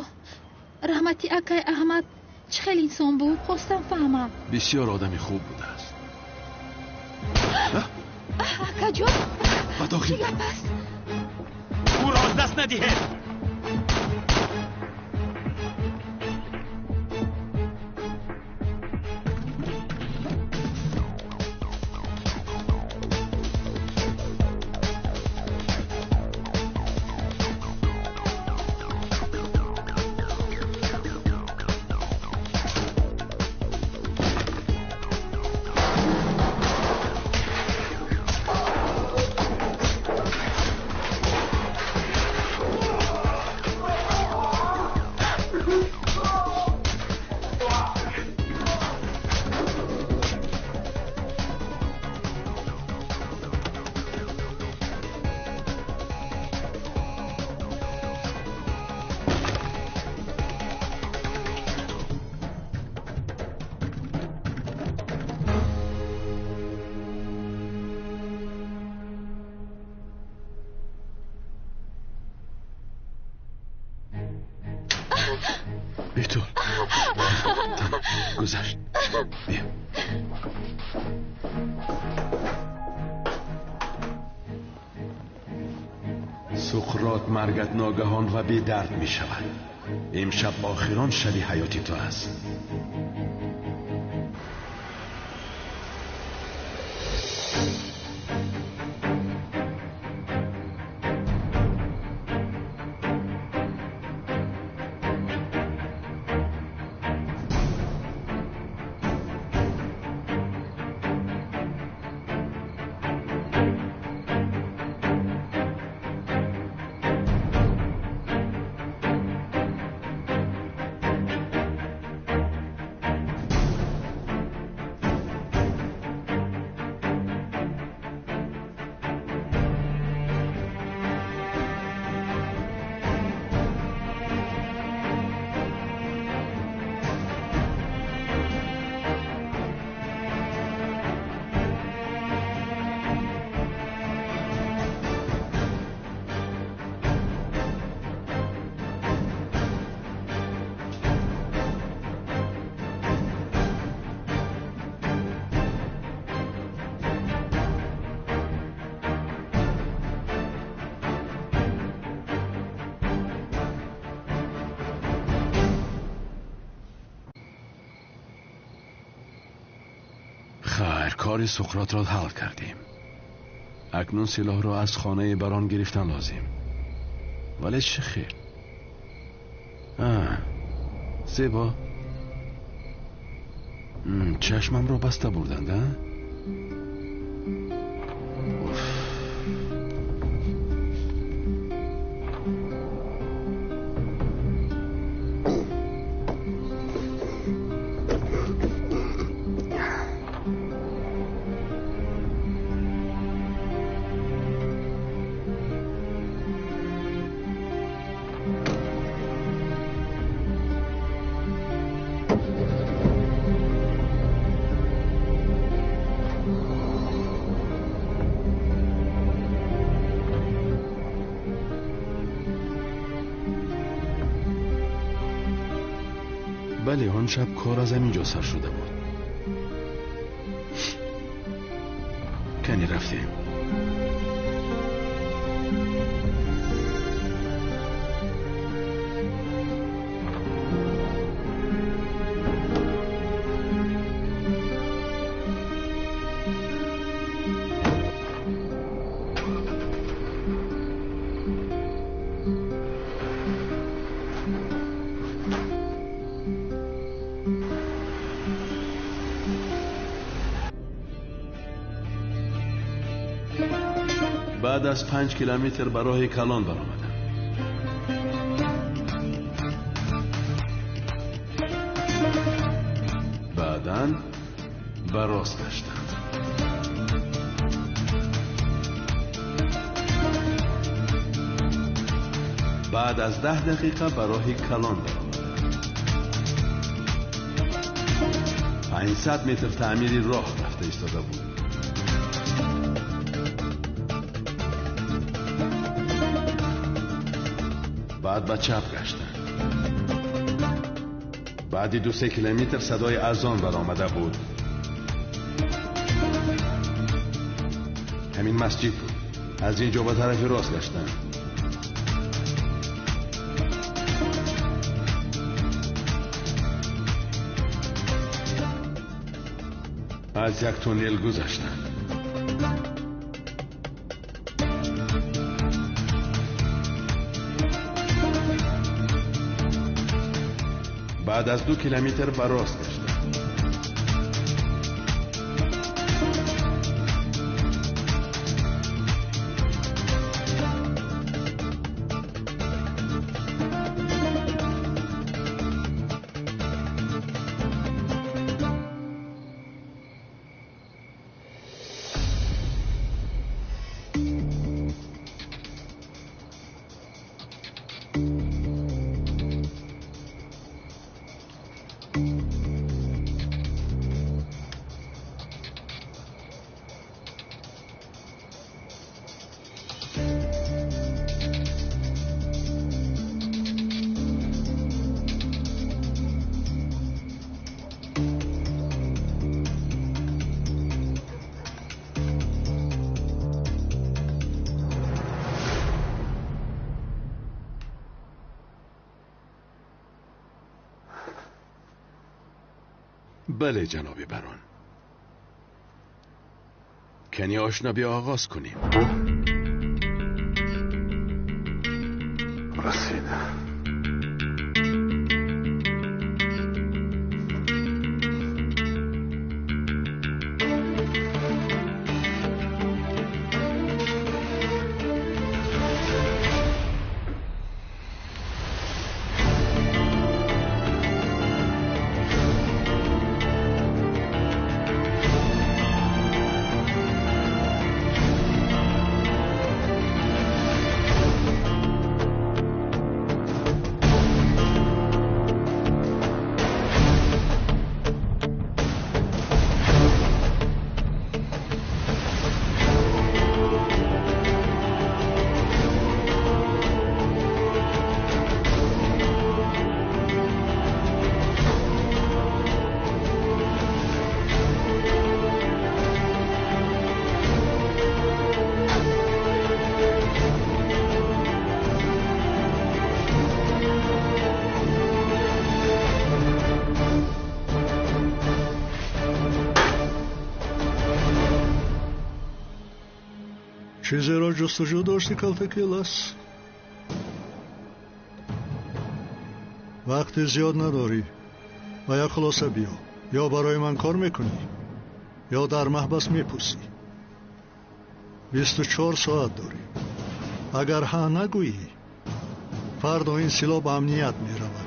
раҳмати акай Аҳмад чӣ хел инсон буд? Хостам фаҳмам. Бисёр одами хуб будааст. Акаҷон, ба дохил. Чӣ гап аст? Ӯро аз даст надиҳед. Бетул, тамом, гузашт. Биё. Суқрот, маргат ногаҳон ва бедард мешавад. Имшаб охирон шаби ҳаёти ту аст. Кори Суқротро ҳал кардем. Акнун силоҳро аз хонаи барон гирифтан лозим. Вале чӣ хел? Зебо, чашмамро баста бурданд, а? Бале, он шаб кор аз ҳамин ҷо сар шуда буд. Кани рафтем. Баъд аз 5 километр ба роҳи калон баромадам. Баъдан ба рост гаштам. Баъд аз 10 дақиқа ба роҳи калон баромадам. 500 метр таъмири роҳ рафта истода буд. Баъд ба чап гаштам. Баъди 2-3 километр садои азон баромада буд. Ҳамин масҷид буд. Аз ин ҷо ба тарафи рост гаштам. Аз як туннел гузаштам. Баъд аз 2 километр ба рост гаштам. Бале, ҷаноби барон. Кани ошно биё оғоз кунем. Расид. Чизеро ҷустуҷӯ дошти, Калтакелас? Вақти зиёд надорӣ. Ба як хулоса биё. Ё барои ман кор мекунӣ, ё дар маҳбас мепӯсӣ. 24 соат дорӣ. Агар ҳа нагӯӣ, фардо ин силоҳ ба амният меравад.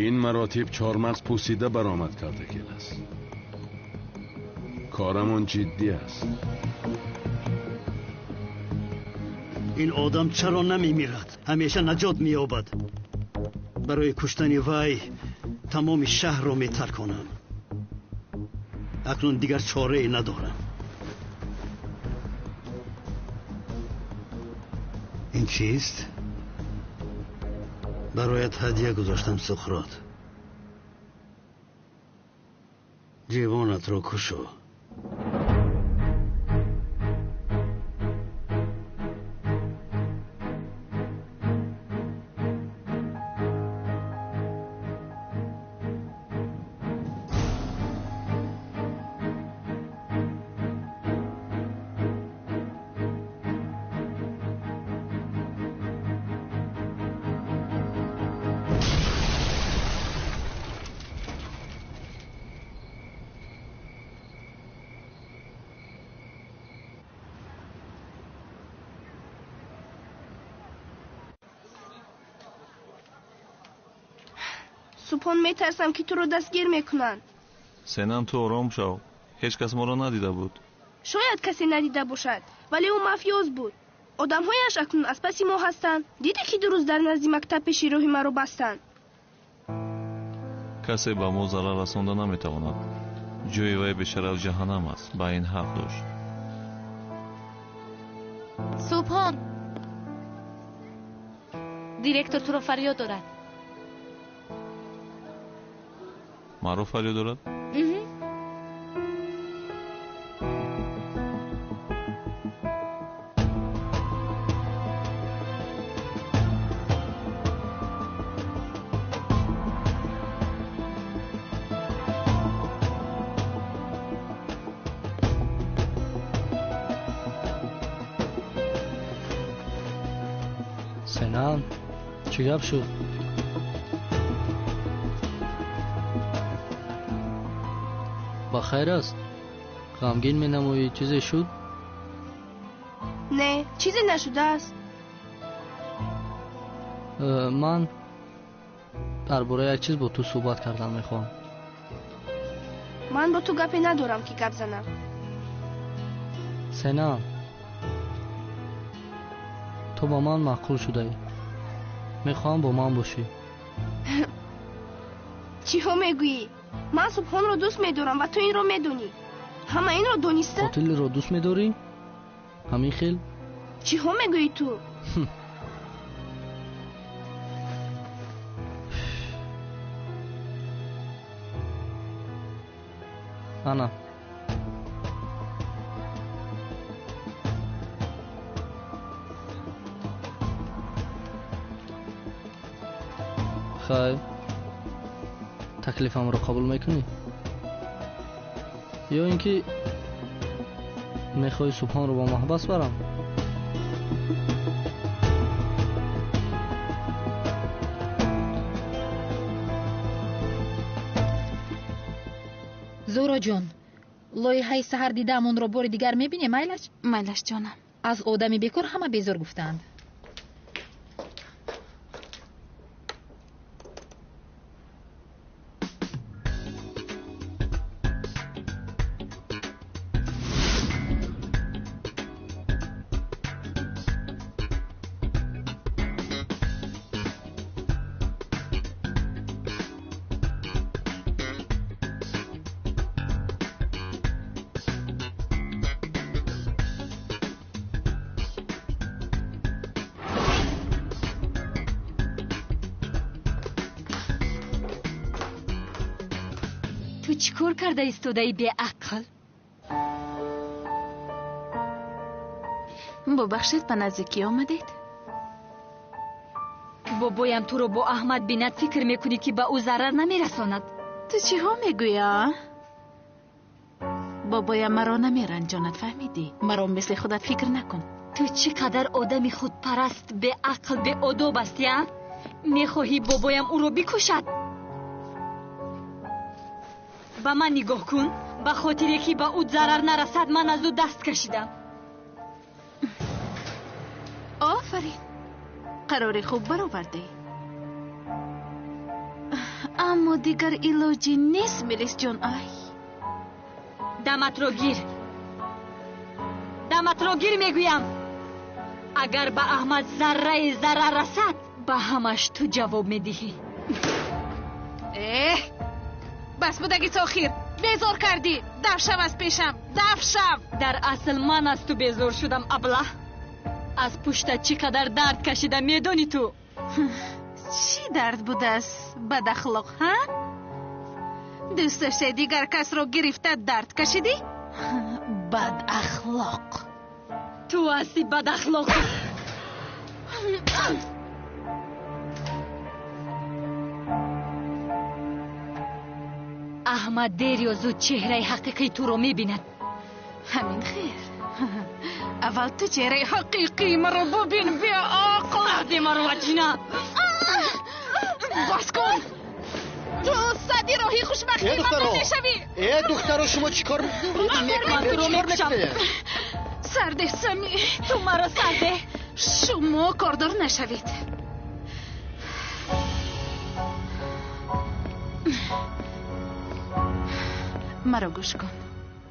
Ин маротиб чормағз пӯсида баромад, Калтакелас. Корамон ҷиддӣ аст. Ин одам чаро намемирад? Ҳамеша наҷот меёбад. Барои куштани вай тамоми шаҳрро метарконам. Акнун дигар чорае надорам. Ин чист? Бароят ҳадя гузоштам, Суқрот. Ҷивонатро кушо. Субҳон, метарсам, ки туро дастгир мекунанд. Сенам, ту ором шав. Ҳеҷ кас моро надида буд. Шояд касе надида бошад, вале ӯ мафиёз буд. Одамҳояш акнун аз паси мо ҳастанд. Дидӣ, ки дурӯз дар назди мактаб пеши роҳи маро бастанд? Касе ба мо зарар расонда наметавонад. Ҷои вай бешараф ҷаҳаннам аст. Ба ин ҳақ дошт. Субҳон, директор туро фарёд дорад. Маро фарёд дорад? Сенам, чӣ гап шуд? Ба хайр аст? Ғамгин менамоӣ, чизе шуд? Не, чизе нашудааст. Ман дар бораи як чиз бо ту суҳбат кардан мехоҳам. Ман бо ту гапе надорам, ки гап занам. Сенам, Ту ба ман маъқул шудаӣ. Мехоҳам бо ман бошӣ. Чиҳо мегӯӣ? Ман Субҳонро дӯст медорам ва ту инро медонӣ. Ҳама инро дониста? Қотилро дӯст медорӣ? Ҳамин хел? Чиҳо мегӯӣ ту? Ана. Хайр, таклифамро қабул мекунӣ? Ё ин ки мехоҳӣ Субҳонро ба маҳбас барам? Зуҳроҷон, лоиҳаи саҳар дидаамонро бори дигар мебинем, майлаш? Майлаш, ҷонам. Аз одами бекор ҳама безор гуфтаанд. Ту чӣ кор карда истодаи беақл? Бубахшед, ба наздикӣ омадед? Бобоям туро бо Аҳмад бинад, фикр мекунӣ ки ба ӯ зарар намерасонад? Ту чиҳо мегӯӣ, а? Бобоям маро намеранҷонад, фаҳмидӣ? Маро мисли худат фикр накун. Ту чӣ қадар одами худпараст, беақл, беодоб ҳастӣ, а? Мехоҳӣ бобоям ӯро бикушад? Ба ман нигоҳ кун. Ба хотире ки ба ӯ зарар нарасад, ман аз ӯ даст кашидам. Офарин, қарори хуб баровардӣ. Аммо дигар илоҷӣ нест, Мелисҷон. Ай, даматро гир, даматро гир мегӯям. Агар ба Аҳмад зарраи зарар расад, ба ҳамаш ту ҷавоб медиҳӣ. Эҳ, бас будагит охир, безор кардӣ. Даф шав аз пешам, даф шав. Дар асл ман аз ту безор шудам, аблаҳ. Аз пуштат чӣ қадар дард кашида медонӣ ту? Чӣ дард будааст, бадахлоқ, ҳа? Дӯст доштаи дигар касро гирифта дард кашидӣ? Бадахлоқ. Ту ҳастӣ бадахлоқ. Аҳмад дер ё зуд чеҳраи ҳақиқии туро мебинад. Ҳамин хел. Аввал ту чеҳраи ҳақиқии маро бубин, беақл. Марди маро ваҷина. Бас кун. Ту сади роҳи хушбахтии ман намешавӣ. Э, духтаро, шумо чӣ кор мекунед? Сарде, Сами. Ту маро сарде. Шумо кордор нашавед. Маро гӯш кун.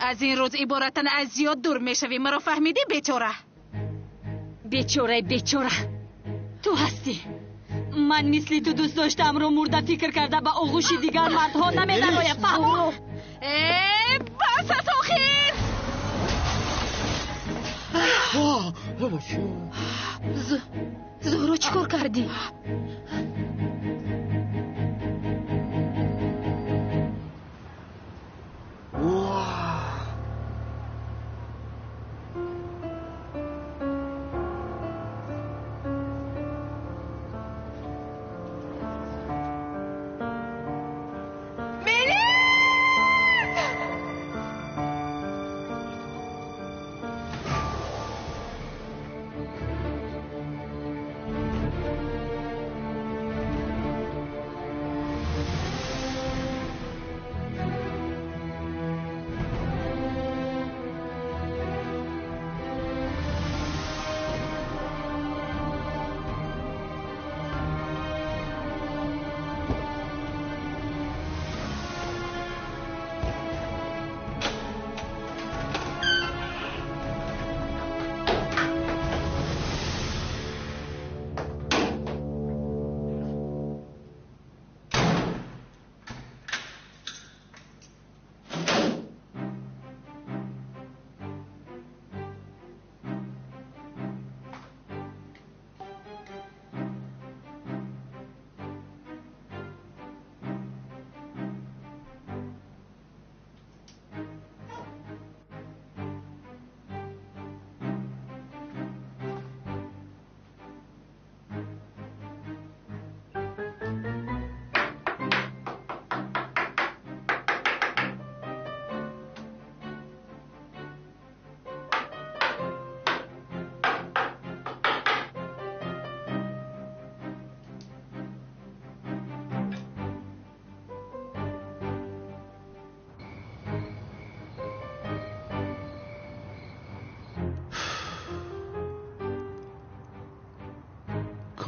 Аз ин рӯз иборатан аз зиёд дур мешавӣ. Маро фаҳмидӣ, бечора? Бечораи бечора ту ҳастӣ. Ман мисли ту дӯст доштаамро мурда фикр карда ба оғӯши дигар мардҳо намедароям, фаҳмо? Э, бас аст охир! Зуҳро, чӣ кор кардӣ?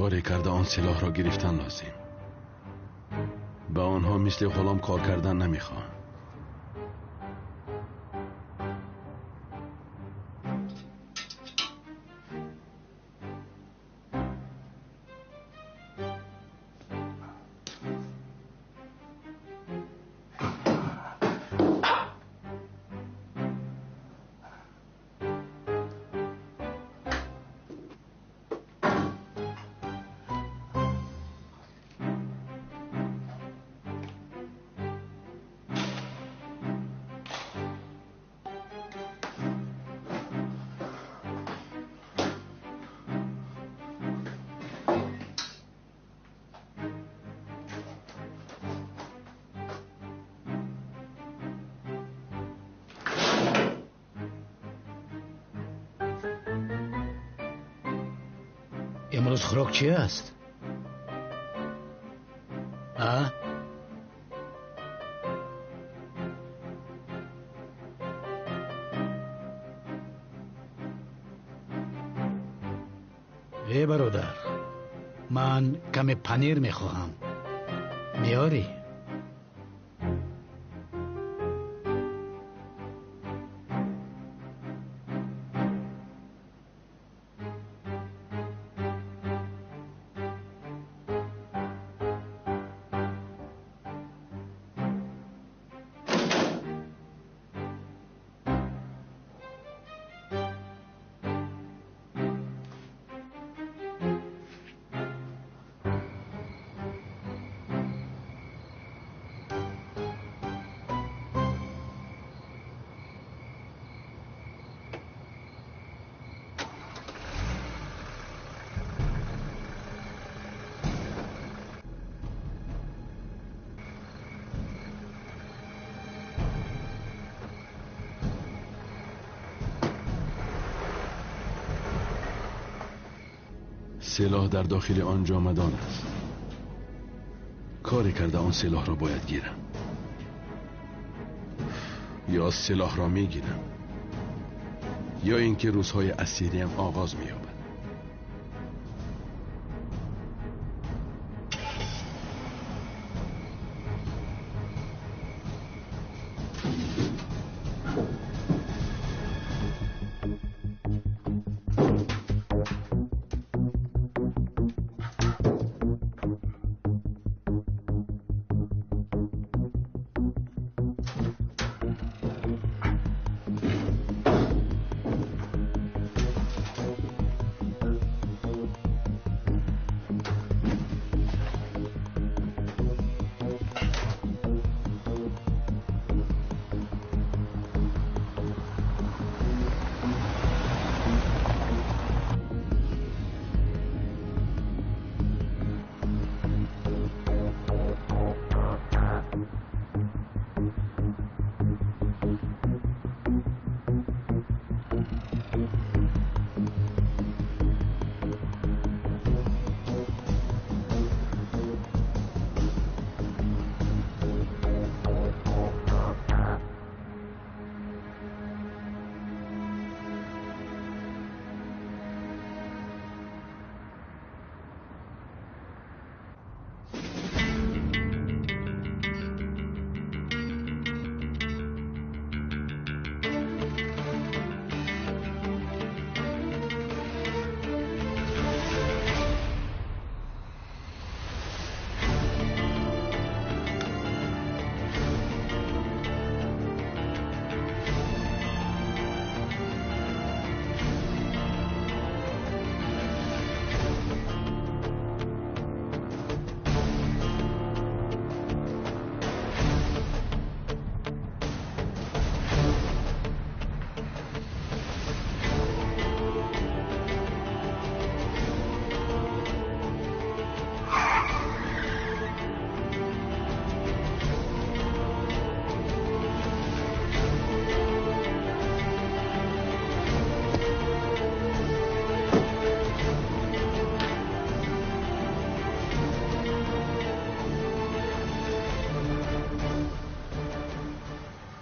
Коре карда он силоҳро гирифтан лозим. Ба онҳо мисли ғулом кор кардан намехоҳам. Имрӯз хӯрок чи аст? А? Э бародар, ман каме панир мехоҳам. Меорӣ? سلاح در داخل آن جامدان است. کاری کرده آن سلاح را باید گیرم. یا سلاح را میگیرم یا اینکه روزهای اسیریم آغاز می‌یابد.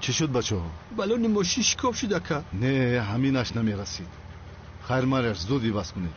Чӣ шуд, бачаҳо? Балони мошин шикоф шуд, ака. Не, ҳаминаш намерасид. Хайр, маряш, зуд иваз кунед.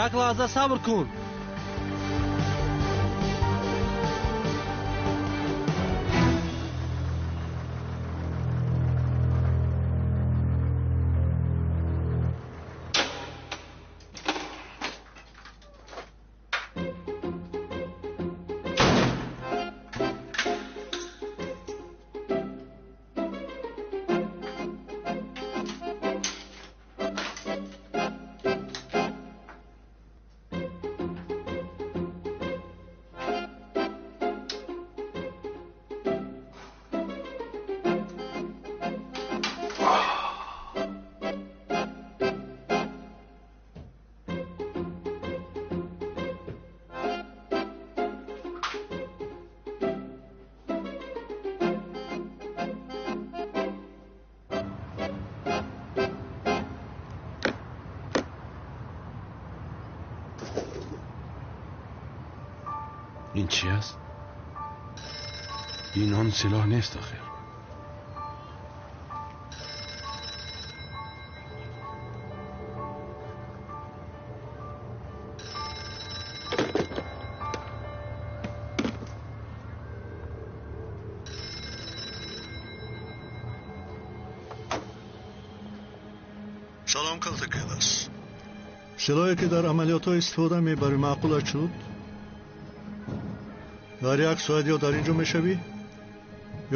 Як лаҳза сабр кун. Ин чӣ аст? Ин он силоҳ нест охир. Салом, Калтакелас. Силоҳе ки дар амалиётҳо истифода мебарӣ маъқулат шуд? Дар як соат ё дар ин ҷо мешавӣ,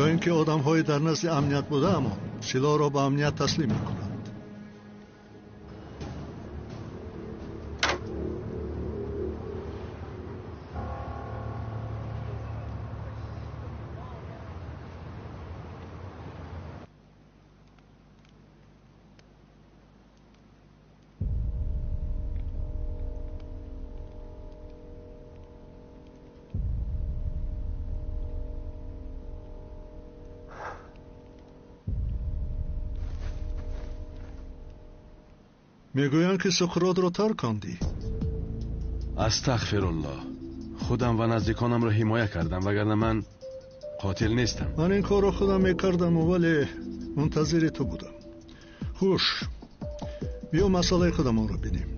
ё ин ки одамҳои дар назди амният будаамон силоҳро ба амният таслим мекунанд. Мегӯянд ки Суқротро таркондӣ. Астағфируллоҳ. Худам ва наздиконамро ҳимоя кардам, вагарна ман қотил нестам. Ман ин корро худам мекардам, вале мунтазири ту будам. Хуш, биё масъалаи худамонро бинем.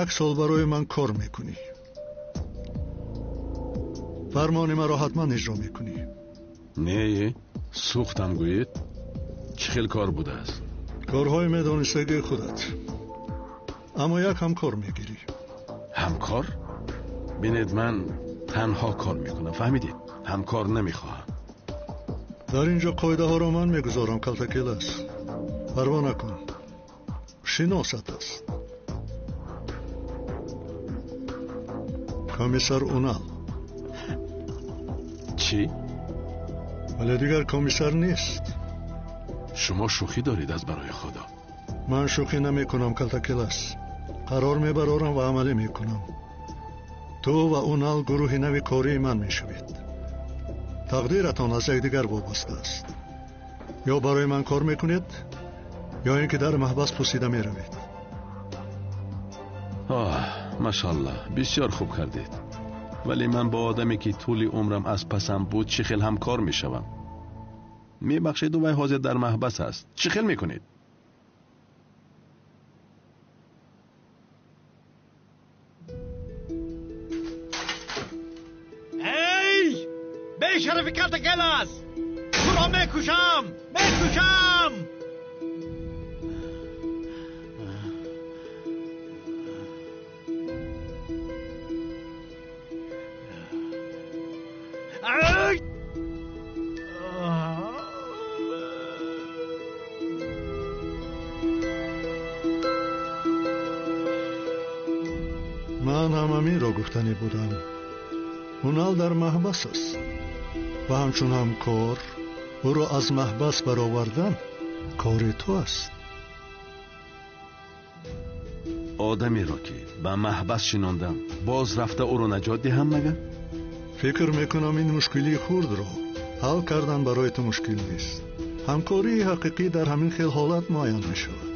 Як сол барои ман кор мекунӣ. Фармони маро ҳатман иҷро мекунӣ. Не, сӯхтам гӯед. Чӣ хел кор будааст? Корҳои медонистагии худат. Аммо як ҳамкор мегирӣ. Ҳамкор? Бинед, ман танҳо кор мекунам, фаҳмидед? Ҳамкор намехоҳам. Дар ин ҷо қоидаҳоро ман мегузорам, Калтакелас. Парво накун. Шиносат аст. Комиссар Унал. Чӣ? Вале дигар комиссар нест. Шумо шӯхӣ доред аз барои Худо. Ман шӯхӣ намекунам, Калтакелас. Қарор мебарорам ва амалӣ мекунам. Ту ва Унал гурӯҳи нави кории ман мешавед. Тақдиратон аз якдигар вобаста аст. Ё барои ман кор мекунед, ё ин ки дар маҳбас пусида меравед. Оҳ, машаллоҳ, бисёр хуб кардед. Вале ман бо одаме ки тӯли умрам аз пасам буд чӣ хел ҳамкор мешавам? Мебахшед, вай ҳозир дар маҳбас аст. Чӣ хел мекунед? Эй, бешарафи Калтакелас! Туро мекушам! Мекушам! Ай! Ман ҳам ҳаминро гуфтанӣ будам. Унал дар маҳбас аст ва ҳамчун ҳамкор ӯро аз маҳбас баровардан кори ту аст. Одамеро ки ба маҳбас шинондам, боз рафта ӯро наҷот диҳам магар? Фикр мекунам ин мушкилии хурдро ҳал кардан барои ту мушкил нест. Ҳамкории ҳақиқӣ дар ҳамин хел ҳолат муайян мешавад.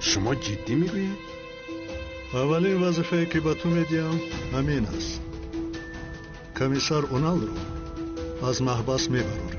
Шумо ҷиддӣ мегӯед? Аввалин вазифае ки ба ту медиҳам ҳамин аст. Комиссар Уналро аз маҳбас мебарорем.